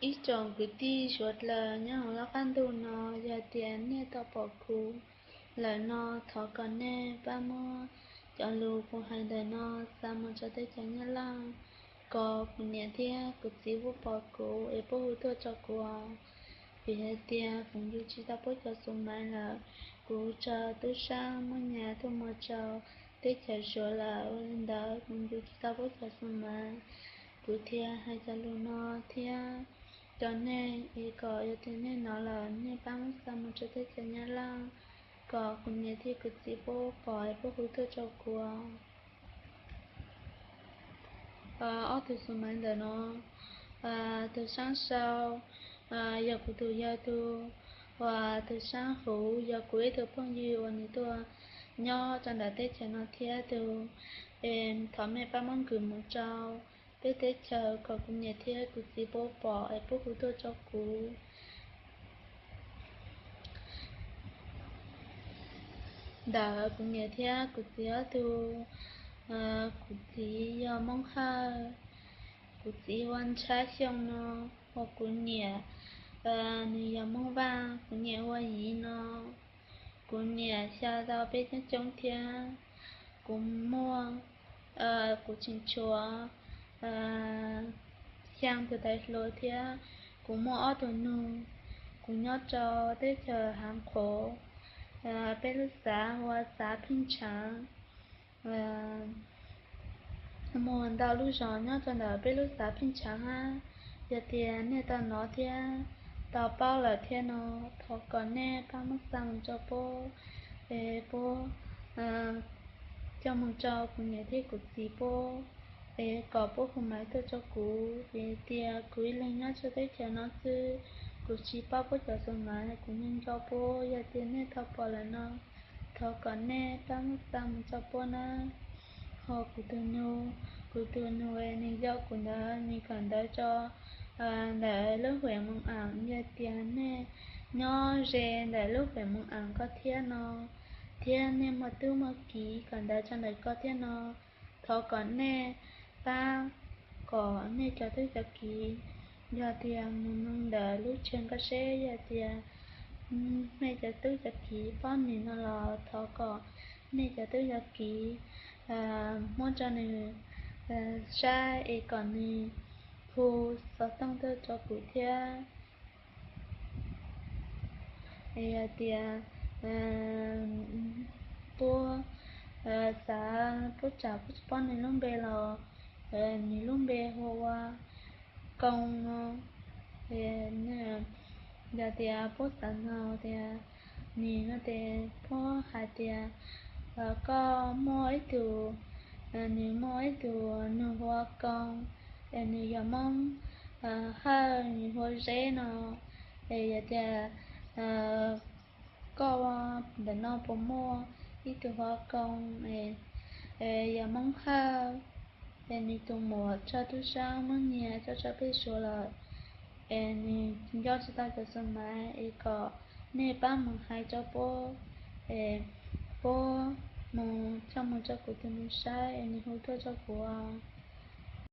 Ib tsoom kwv tij suav dlawg nyob hauv lub qab ntuj no, yog tias nej tau pom kuv lawm no, thov kom nej pab muab cov lus kuv hais ntawm no xa mus rau teb chaws Nyab Laj, kom kuv niam thiab kuv txiv puab pom kuv es puab hu tuaj rau kuv. Vim hais tias kuv yug tsis tau puab cov xu maiv lawm, kuv raug tub saab muab nyas tuaj muag rau teb chaws Suav lawm, ua li ntawd kuv yug tsis tau puab cov xu maiv. Kuv thiaj hais cov lus no thiab rau nej es kom yog tias nej hnov lawm nej pab muab xa mus rau teb chaws Nyab Laj, kom kuv niam thiab kuv txiv puab pom es puab hu tuaj rau kuv. Ob tug xu maiv ntawm no, tus saab sau yog kuv tus yawg tug, uas tus saab huv yog kuv ib tug phooj ywg uas nws tuaj nyob rau ntawm teb chaws no thiab tug. Es thov mej pab muab nkwm mus rau peb teb chaws kom kuv niam thiab kuv txiv puab pom es puab hu tuaj rau kuv. Ntawm kuv niam thiab kuv txiv ob tug, kuv txiv yog Moob Hawj, kuv txiv hu ua Ntshab Xyooj no, uas kuv niam nws yog Moob Vaj, kuv niam hu ua Yiv no. Kuv niam xya tau peb coob coob thiab. Kuv muaj, kuv tseem tshuav xyaa tus tais hluas thiab. Kuv muaj ob tug nug. Kuv nyob rau teb chaws Haav Qhuv, peb lub xav hu ua xav Pheej Tshaav. Muaj ntau lub zos nyob rau ntawm peb lub xav Pheej Tshaav hab. Yog tias nej tau hnov thiab tau paub lawm thiab no, thov kom nej pab muab xa mus rau puab, es puab coj mus rau kuv niam thiab kuv txiv puab, es kom puab hu maiv tuaj rau kuv. Vim tias kuv ib leeg nyob rau teb chaws no xwb, kuv tsis paub puab cov xu maiv, kuv nco nco puab. Yog tias nej tau pom lawm no, thov kom nej pab muab xa mus rau puab nawb. Ho kuv tus nug, kuv tus nug nws yau kuv ntawd, nws kawm ntawv rau ntawm lub huam Moos Aam. Yog tias nej nyob ze ntawm lub huam Moos Aam ko thiab no, thiab nej muaj tub muaj kiv kawm ntawv rau ntawm ko thiab no, thov kom nej pab kom nej cov tub cov kiv, yog tias mus nug ntawm lub tshawg ko seb yog tias nej cov tub cov kiv paub nws no los thov kom nej cov tub cov kiv muab rau nws saib es kom nws hu xov tooj tuaj rau kuv thiab. Es yog tias puab xav, puab tsam puab tsis paub nws lub npe los, nws lub npe hu ua Koo no. Yog tias puab xav nug tias nws no ces puab hais tias koj muaj ib tug, nws muaj ib tug nug hu ua Koo, es nws yog Moob Hawj, nws hu ua Zeb no. Es yog tias koj ntawm no puas muaj ib tug hu ua Koo, yog Moob Hawj, es nws tus muam raug tub saab muab nyiag coj tso pem Suav lawm, es nws nco tsis tau cov xu maiv, es kom nej pab mus hais rau puab, es puab mus coj mus rau kuv tus nus saib es nws hu tuaj rau kuv.